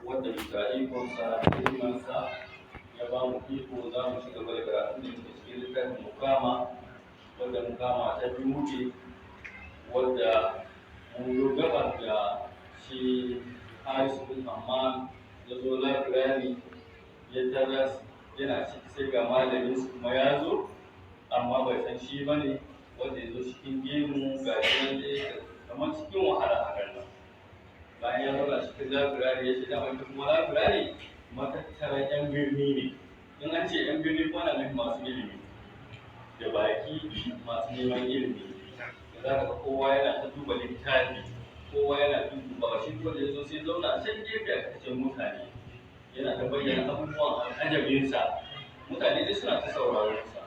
Wanda bisa ikonsa da hikimarsa ya ba mu iko za mu ci gaba da karatun da muke cikin littafin Mukama, wanda Mukama ta biyu muke, wadda mun zo gabar da shi Harisu bin Amman ya zo library ya taras yana ciki, sai ga malamin su kuma ya zo, amma bai san shi ba ne, wanda ya zo cikin gemu, ga shi nan dai kamar cikin wahala a nan. Bayan ya zauna cikin library ya ce dama ita kuma library matattaran 'yan birni ne. In an ce 'yan birni ko, ana nufin masu ilimi da baki, masu neman ilimi, da za ka ga kowa yana ta duba littafi, kowa yana duba shi. Ko da ya zo sai zauna can gefe a cikin mutane, yana ta bayyana abubuwan al'ajabinsa, mutane dai suna ta sauraron sa.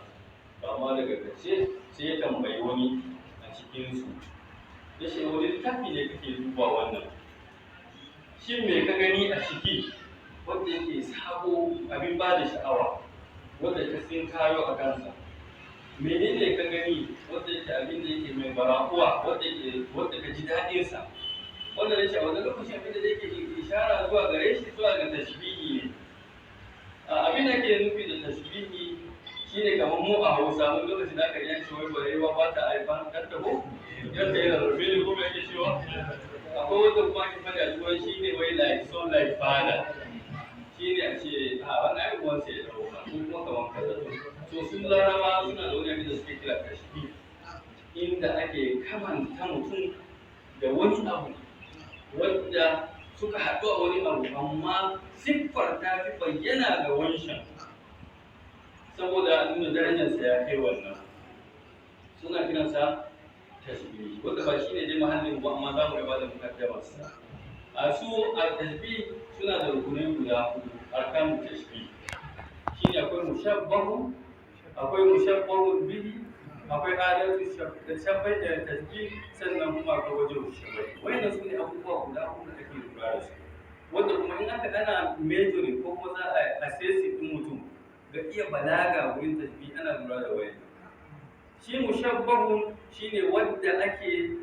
Amma daga ƙarshe sai ya tambayi wani a cikinsu, ya ce, "Wani littafi ne kake duba wannan? Shin me ka gani a ciki wanda yake sabo, abin ba da sha'awa, wanda ka kayo a kansa? Menene ka gani wanda yake abin da yake mai barakuwa, wanda yake wanda ka ji daɗin sa?" Wanda nace a wannan lokacin abin da yake ishara zuwa gare shi, zuwa ga tashbihi ne. Abin da ke nufi da tashbihi shine kamar mu a Hausa mun lokacin da aka yi yanci, wai barewa ba ta haifan ɗanta ko yadda yana rarrafe ne, ko me ake cewa? Akwai wanda kuma ake faɗi a Turanci ne, wai "like son like father", shi ne a ce a wannan ai uwansa ya ɗauka, ko kuma kamar kaza. To, su Larabawa suna da wani abin da suke kira tashbih, inda ake kamanta mutum da wani abu wanda suka haɗu a wani abu, amma siffar ta fi bayyana ga wancan saboda nuna darajarsa ya kai wannan. Suna kiransa tashbih, wanda ba shi ne dai mahallin ba, amma za mu ba da mukaddamarsa. A su a tashbih suna da rukunai guda hudu. Arkanu tashbih shine akwai mushabbahu, akwai mushabbahu bihi, akwai adatu shabbai da tashbih, sannan kuma akwai wajen shabbai. Wayannan su ne abubuwa guda hudu da ake lura da su, wanda kuma in aka ana measuring ko kuma za a assess din mutum ga iya balaga wurin tashbih, ana lura da wayannan. Shi mushabbahun shine wanda ake,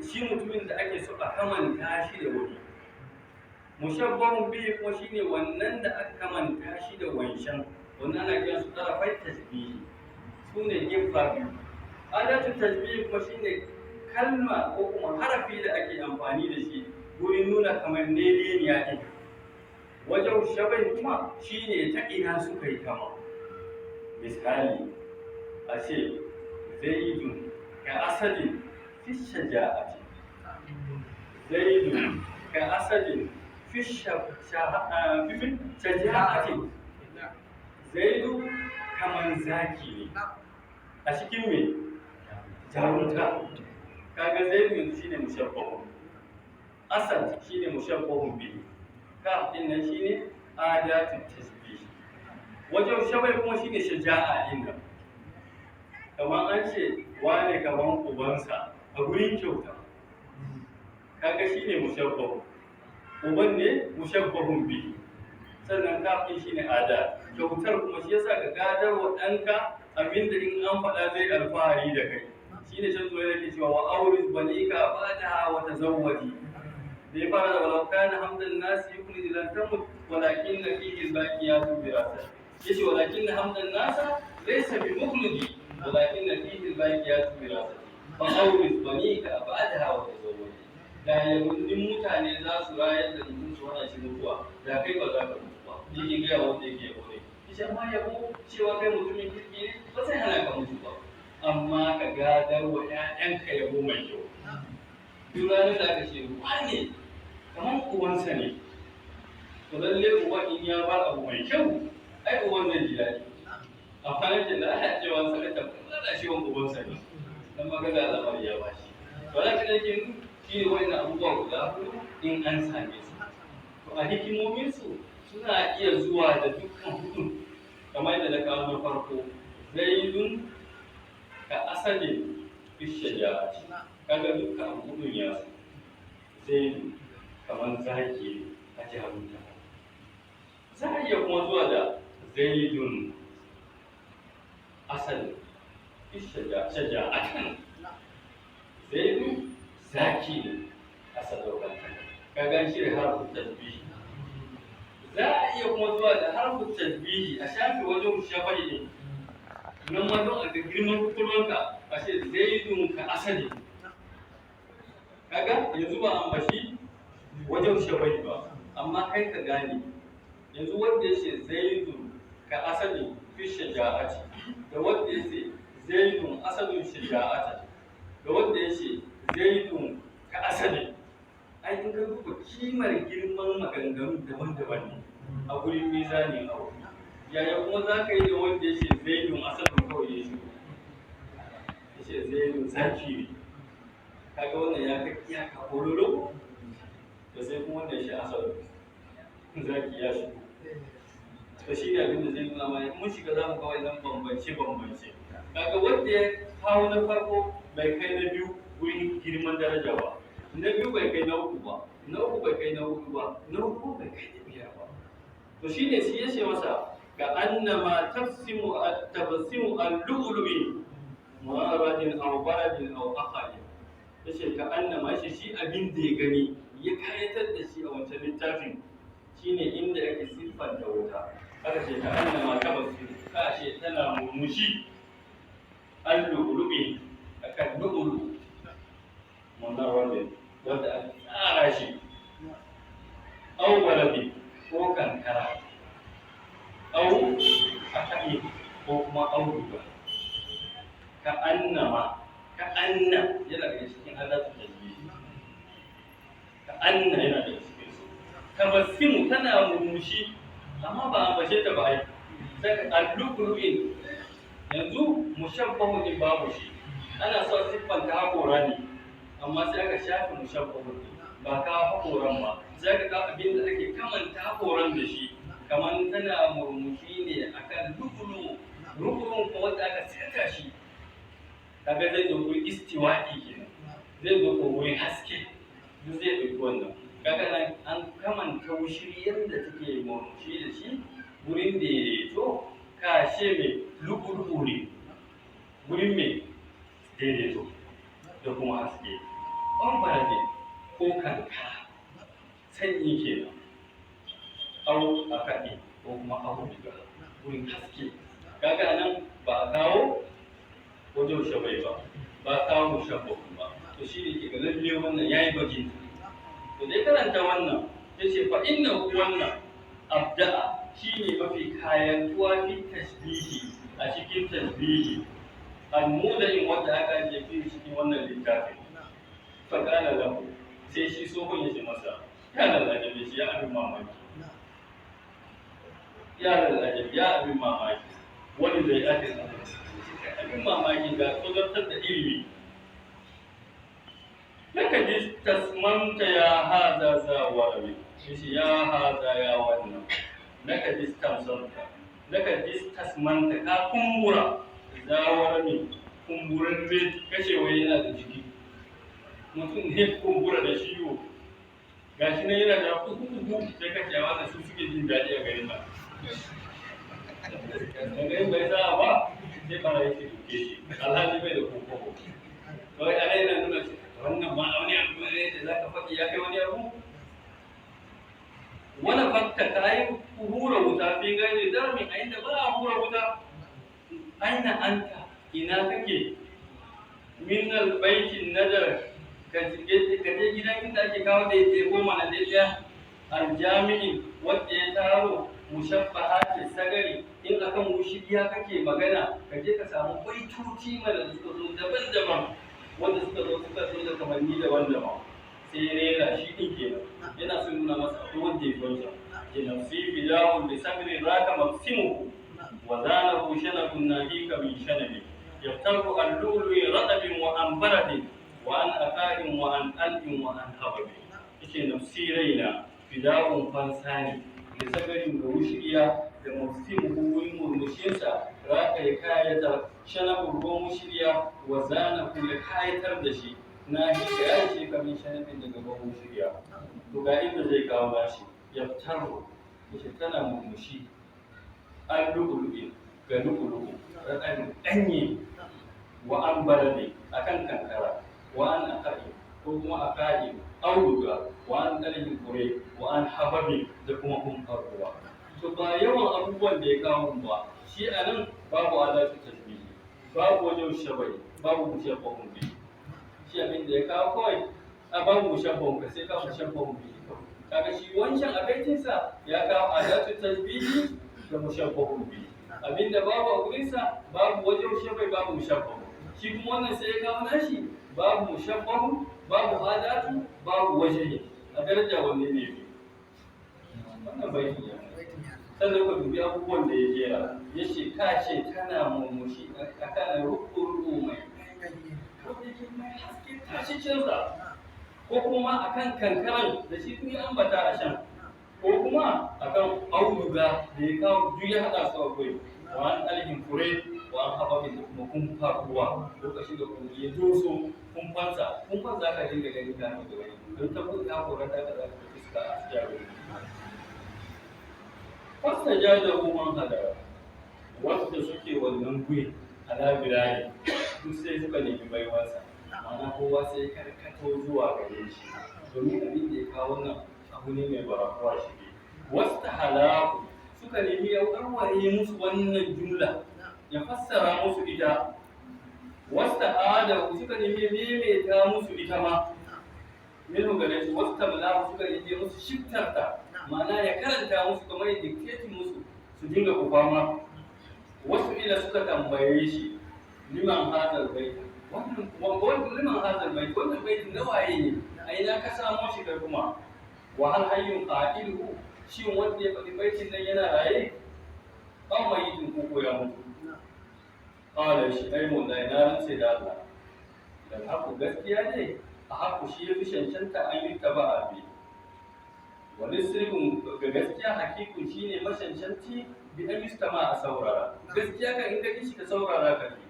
shi mutumin da ake so a kamanta shi da wani. Mushabbahun bihi kuma shine wannan da aka kamanta shi da wancan. Wannan ana kiran su tarafai tashbihi, su ne gefa biyu. Adatu tashbihi kuma shine kalma ko kuma harafi da ake amfani da shi wurin nuna kamar neneniya ɗin. Wajen shabai kuma shine ta ina suka yi kama. Misali, a ce zaidun ka asadin fi shaja'ati, zaidun ka asadin fi shaja'ati, Zaidu kaman zaki ne a cikin me? Jarumta. Kaga Zaidu yanzu shine mushabbahu, asad shine mushabbahun bihi, kaf din nan shine adatu tashbih, wajen shabai kuma shine shaja'a din nan. Kamar an ce wane kaman ubansa a gurin kyauta, kaga shine mushabbahu, uban ne mushabbahun bihi, sannan kafin shine ada kyautar. Kuma shi yasa ka gadar wa ɗanka abinda in an faɗa zai alfahari da kai. Shine can zuwa yake cewa, "Wa auriz banika ba'daha wa tazawwadi." Da ya fara da, "Walau kana hamdan nasi yukhlid lan tamut, walakin fihi al-baqiyatu wirasa." Yace, "Walakin hamdan nasa laysa bi mukhlidi, walakin fihi al-baqiyatu wirasa, fa auriz banika ba'daha wa tazawwadi." Da yabunnin mutane za su rayar da mutum su hana shi mutuwa, da kai ba za ka mutu ba. Yake gaya wanda yake yabo ne. Yace, amma yabo cewa kai mutumin kirki ne ba zai hana ka mutu ba, amma ka gadar wa 'ya'yanka yabo mai kyau. Duk ranar da aka ce wane kamar uwansa ne, to lalle uwa in ya bar abu mai kyau, ai uwan zai ji daɗi. A kwanakin da ana cewa sanata lalacewan ubansa ne, dan magaga al'amari ya bashi. To, za ka yake shi ne wa'annan abubuwa guda hudu in an same su, to a hikimominsu suna iya zuwa da dukkan hudun, kamar yadda na kawo na farko, zaidun ka asalin fi shaja'ati. Kaga dukkan abu hudun ya su, zaidu kamar zaki ne a jarumta. Za a iya kuma zuwa da zaidun asalin fi shaja'atan, zaidu zaki ne a sadaukantaka. Kaga an shirya harafin tashbihi. kuma zuwa da harfin tasbihi a shafe wajen shafa'i ne. Nan ma don a ga girman kwakwalwarka a ce zaidun ka asali. Kaga yanzu ba ambaci wajen shafa'i ba, amma kai ka gane. Yanzu wanda ya ce zaidun ka asali fi shaja'ati, da wanda ya ce zaidun asalin shaja'ati, da wanda ya ce zaidun ka asali. Ai in ka duba kimar girman maganganu daban-daban ne a gurin mizanin awo. Yaya kuma za ka yi da wanda ya ce zaidun asalin kawai ya shigo? Ya ce zaidun zaki ne. Kaga wannan ya kai iyaka kololo? Da sai kuma wanda ya ce asalin zaki ya shigo. To shi ne abin da zai nuna mana mun shiga za mu ga wannan bambance-bambance. Kaga wanda ya kawo na farko bai kai na biyu gurin girman daraja ba. Na biyu bai kai na uku ba, na uku bai kai na hudu ba, na uku bai kai na biyar ba. To shi ne shi ya ce masa ka annama tafsimu tabassimu al-lu'lu'i mu'aradin aw baradin aw akhalin. Yace ka annama shi shi abin da ya gani ya kayatar da shi a wancan littafin shine inda ake siffanta wuta. Aka ce ka annama tabassimu, ka ce tana murmushi al-lu'lu'i akan lu'lu munarradin wanda aka tsara shi aw waladi ko kankara aw aka'i ko kuma auduga. Ka annama, ka anna yana daga cikin adatu tajwidi. Ka anna yana daga cikin su. Tabassimu tana murmushi amma ba a ambace ta ba ai. Sai ka alluqulu'in yanzu mushabbahu din babu shi. Ana so siffanta haƙora ne amma sai aka shafe mushabbahu din ba ka haƙoran ba. Sai ka ga abin da ake kamanta haƙoran da shi kamar tana murmushi ne akan lu'ulu, lu'ulun kuma wanda aka seta shi. Kaga zai zo gurin istiwa'i kenan, zai zo ko gurin haske, duk zai ɗauki wannan. Kaga nan an kamanta wushiriyar da take murmushi da shi gurin daidaito kashe mai lu'ulu'u ne gurin mai daidaito da kuma haske. Ɓanɓarade ko kankara sanyi kenan, au a kaɗe ko kuma auduga gurin haske. Kaga nan ba a kawo wajen shabai ba, ba a kawo mushabbahu ba. To shi ne ke ga lalle wannan ya yi bajinta. To dai karanta wannan ya ce fa innahu wannan abda'a shi ne mafi kayantuwa fi tashbihi a cikin tashbihi al-muda'in wanda aka ajiye fi cikin wannan littafin. Fa qala lahu, sai shi tsohon ya ce masa ya lalace shi ya abin mamaki, ya lalace ya abin mamaki, wani zai ake abin mamaki ga tsogartar da ilimi. Laka ji tasmanta ya haza za warabi, shi ya haza ya wannan. Laka ji tasmanta, laka ji tasmanta ka kumbura za warabi, kumburarre kashe wai yana da jiki. Mutum ne kumbura da ciwo. Gashi nan yana da kuku sai kace wannan su suke jin daɗi a garin nan. Daga yin bai sa'a ba sai bara yake duke shi, alhali bai da koko. Kawai ana yana nuna shi wannan ma wani abu ne da za ka faɗi ya kai wani abu. Wani fakta ta yi hura wuta fi gani darmin a inda ba a hura wuta. Aina anta ina kake min albaitin nazar ka je gidan inda ake kawo daidai goma na daidai aljami'in wanda ya taro mushabbahati sagari in akan wushiriya kake magana ka je ka samu baitoci mana da suka zo daban-daban wanda suka zo da kamanni daban-daban. Sai ya rera shi din kenan yana so nuna masa akwai wanda ya fi wancan. Ya nafsi fidahun bi sagri raka mafsimuhu wa zanahu shanakun nahika min shanabi yaftaru al-lu'lu'i radabin wa an baradin wa an aqa'in wa an al'in wa an hababi. Yace nafsi raina fida'un fansani da sagarin ga wushiriya da mafsimuhu wurin murmushinsa raka ya kayatar shanakun ruwan wushiriya wa zanahu ya kayatar da shi na hika ya ce kamin shanabin daga ruwan wushiriya. To ga inda zai kawo nashi yaftaru yace tana murmushi an lu'ulu'in ga lu'ulu'u raɗaɗin ɗanye wa an barade a kan kankara wa an aka'i ko kuma aka'i auduga wa an ɗalhin kure wa an hababi da kuma kumfar ruwa. To ba yawan abubuwan da ya kawo ba, shi a nan babu adatu tashbihi, babu wajen shabai, babu mushabbahun bihi. Shi abin da ya kawo kawai, a babu mushabbahun ka sai kawo mushabbahun bihi kawai. Kaga shi wancan a baitinsa ya kawo adatu tashbihi da mushabbahun bihi. Abinda babu a gurinsa babu wajen shabai, babu mushabbahun. Shi kuma wannan sai ya kawo nashi babu mushabbahun, babu adatu, babu wajen. A daraja wanne ne bi? Wannan baitin ya sannan ka dubi abubuwan da ya jera, ya ce ka ce tana murmushi a kan ruku-ruku mai mai haske tashicinsa, ko kuma a kan kankaran da shi tun ya ambata a shan, ko kuma a kan auduga da ya kawo duk ya haɗa su a guri, wa an alhin fure wa an haɓaɓin da kuma kumfa ruwa lokacin da kuma ya doso kumfansa, kumfan za ka dinga gani ka da wani don ta buɗe hakoran ta ka za ka fuska a cikin wuri. Fasta ja da man hadara, wanda suke wannan guri ala birane duk sai suka nemi baiwansa, ma'ana kowa sai ya karkato zuwa gare shi, domin abin da ya kawo wannan abu ne mai barakuwa shi ne. Wasu halaku suka nemi ya warware musu wannan jumla, ya fassara musu ita. Wasu adahu suka nemi ya maimaita musu ita ma minhu gare shi. Wasu tamlahu suka nemi musu shiftarta, ma'ana ya karanta musu kamar ya dictating musu su dinga kufama. Wasu ila suka tambaye shi, liman hazal bait, wannan wannan liman hazal bait, wannan bait na waye ne, a ina ka samo shi kai kuma, wa hal hayyun qailuhu, shin wanda ya faɗi baitin nan yana raye, an mayitin ko ya mutu? Qala shi ai wallahi na rantse da Allah, dan haku gaskiya ne, a haku shi ya fi cancanta an yi taba a bi wani sirrin ga gaskiya, hakikun shi ne mashancanci bi an yustama a saurara gaskiya kan in ka ji shi ka saurara ka ji.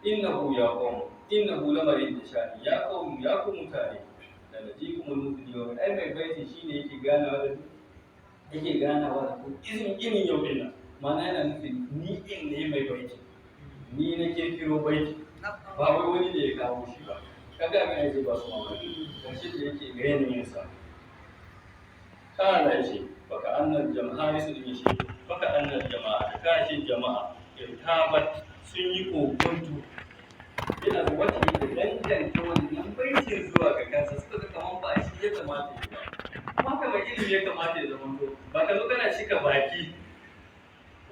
Innahu ya qawm, innahu lamarin da shani ya qawm, ya ku mutane, da najikumul mudliyun, ai mai baiti shine yake ganawa da yake ganawa da ku izin irin yau din nan, ma'ana yana nufin ni din ne mai baiti, ni na kirkiro baiti, ba wai wani ne ya kawo shi ba. Kaga abin da zai ba su mamaki karshe da yake ga yanayinsa. Kala ce baka annal jama'a su din shi, baka annal jama'a da kashin jama'a irtabat sun yi kokonto ina wata da danganta wannan baitin zuwa ga kansa, suka ga kaman ba shi ya kamata ya ba, kuma haka mai ilimi ya kamata ya zama to ba ka zo kana shika baki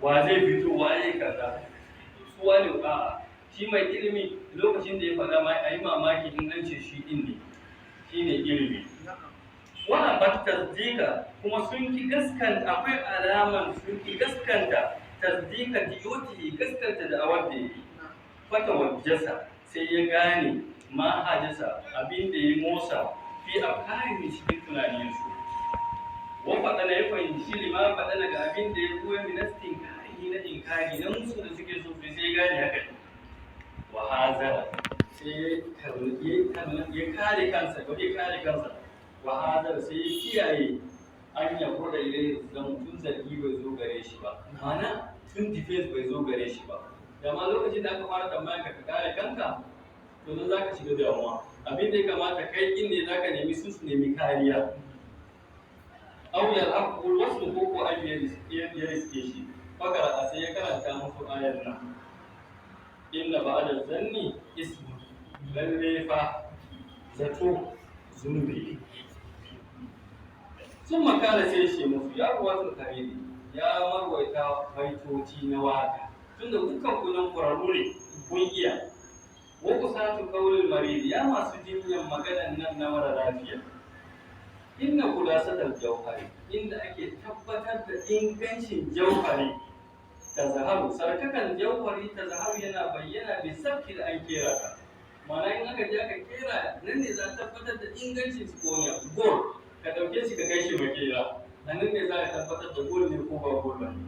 wa zai fito wa zai kaza su wane, a'a, shi mai ilimi lokacin da ya faɗa ma a yi mamaki in an ce shi ɗin ne, shi ne ilimi. Wa bat tasdika kuma sun ki gaskanta, akwai alaman sun ki gaskanta tasdika diyoti, gaskanta da awar da yi fata wajjasa, sai ya gane ma hajasa abin da ya motsa fi afkari cikin tunaninsu, wa faɗa ya fahimci lima faɗa daga abin da ya koya minastin kari na inkari na musu da suke so su sai gane haka ne. Wa hazara sai ya kare kansa, ya kare kansa. Wa hazara sai ya kiyaye an ya kura ilai zan tun zargi bai zo gare shi ba, ma'ana tun defense bai zo gare shi ba. Da ma lokacin da aka fara tambayan ka ka kare kanka, to nan zaka shiga damuwa. Abin da ya kamata kai din ne zaka nemi su su nemi kariya. Aw yalhaqu wasu ko ko an ya riske shi fakara, a sai ya karanta musu ayar nan, inna ba'da zanni ismu, lalle fa zato zunubi. Sun makala sai shi musu, ya ruwatul karimi, ya marwaita baitoci na waka, tunda dukkan ku nan ƙwararru ne kun iya, wa kusatu qaulul marid, ya masu jinyan maganan nan na mara lafiya, inna khulasatal jauhari, inda ake tabbatar da ingancin jauhari, tazaharu sarkakan jauhari, tazaharu yana bayyana bi sabki da an kera ta, ma'ana in aka je aka kera nan ne za a tabbatar da ingancin su, ko ne gold ka dauke shi ka kai shi makera, a nan ne za a tabbatar da gold ne ko ba gold ba ne.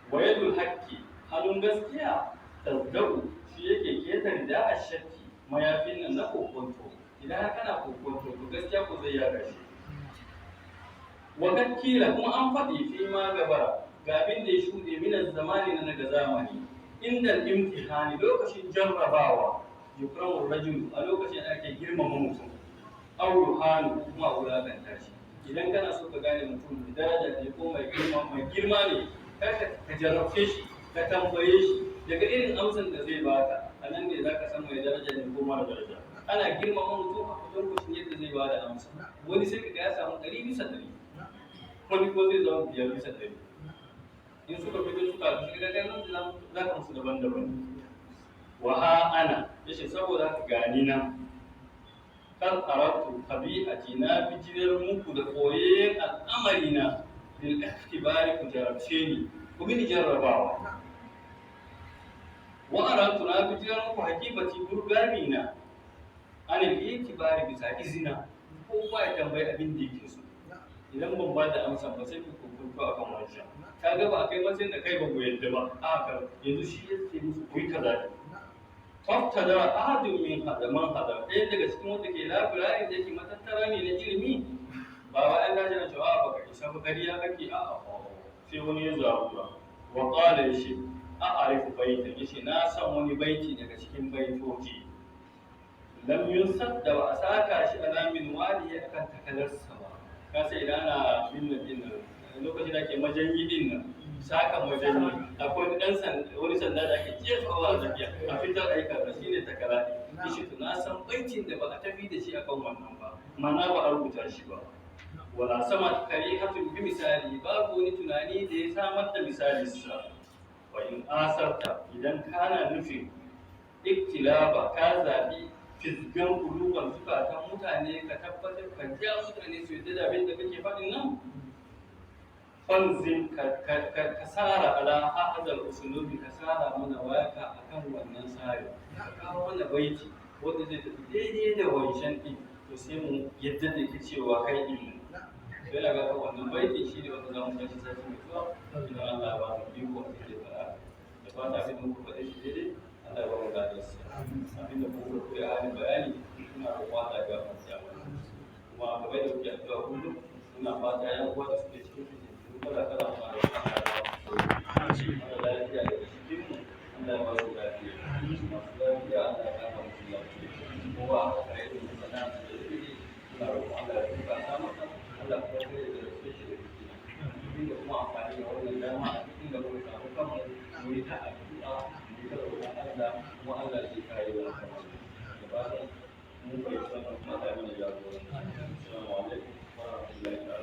Wa yadul haqqi, halun gaskiya, tazdau shi yake ketar da a shakki mayafin nan na kokonto, idan har kana kokonto to gaskiya ko zai yaga shi. Wa kila kuma an faɗi fi ma gabara ga abin da ya shuɗe minan zamani na daga zamani, inda imtihani lokacin jarrabawa, yukramu rajulu a lokacin da ake girmama mutum, aw yuhanu ko kuma a wulakanta shi. Idan kana so ka gane mutum mai daraja ne ko mai girma, mai girma ne, kar ka jarabce shi, ka tambaye shi daga irin amsan da zai baka, a nan ne zaka san mai daraja ne ko mara daraja. Ana girmama mutum a kwatankwacin yadda zai bada amsa. Wani sai kaga ya samu 100%, wani ko zai zama 5%. In suka fito suka suka ga nan, za ka musu daban-daban. Wa ha ana, yace saboda haka gani nan, kan aratu tabi'ati, na bijirar muku da koyayyen al'amari na, bil ikhtibari, ku jarabce ni, ku mini jarrabawa. Wa aratu, na bijirar muku hakibati, burgami na, anil itibari, bisa izina, kowa ya tambayi abin da yake so. Idan ban ba da amsa ba, sai ku kokonto akan wancan. Ka ga ba a kai matsayin da kai ba ku yadda ba a haka. Yanzu shi ya ce musu ku yi kaza ne. Faftadara ahadun min hadaman hadar, ɗaya daga cikin wanda ke labirari da yake matattara ne na ilimi, ba wa an tashi na cewa baka isa ba, ƙarya kake, a a. Sai wani ya zabura, wa qala, yace a arifu baitan, yace na san wani baiti daga cikin baitoci, lam yunsad, da ba a saka shi ala min wali akan takalarsa ba. Ka sai idan ana binne din nan, lokacin da ake majanyi din nan, saka majanyi, akwai wani dan wani sanda da ake jefawa a tsakiya a fitar aika da shi ne takara ne. Yace to na san baitin da ba a tafi da shi akan wannan ba, ma'ana ba a rubuta shi ba. Wala sama karihatun bi misali, babu wani tunani da ya samar da misali sa. Wa in asarta, idan kana nufin iktilaba, ka zabi fizgan kuluban zukatan mutane, ka tabbatar ka ja mutane su yadda da abin da kake faɗin nan, fanzim, ka tsara ala hadal usulubi, ka tsara mana waka akan wannan tsari, ka kawo mana baiti wanda zai tafi daidai da wancan din, to sai mu yadda da ke cewa kai din nan. To yana ga wannan baiti shi ne wanda za mu tashi sati mai zuwa idan Allah ya ba mu iko a cikin fara. Da fata abin da muka faɗe shi daidai, Allah ya ba mu gadarsa. Abin da muka koya halin bayani, muna roƙon Allah ya gafarta mana. Kuma kamar da muke addu'a kullum, muna fata yan uwa da suke cikin fitintunu kala kala, muna roƙon Allah ya ba su sauƙi. Mara lafiya daga cikin mu, Allah ya ba su lafiya. Masu lafiya, Allah ya ƙara musu lafiya. Kowa aka kare da sana'a da yake, muna roƙon Allah ya bunƙasa masa, Allah kuma sai ya jarabce shi da fitina. Inda kuma amfani da wannan dama a cikin da muka samu kanmu, mu yi ta addu'a, mu yi ta roƙon Allah, kuma Allah zai kare mu. Da fatan mun fahimci wannan kuma ta mana jagoranci. Assalamu alaikum wa rahmatullahi.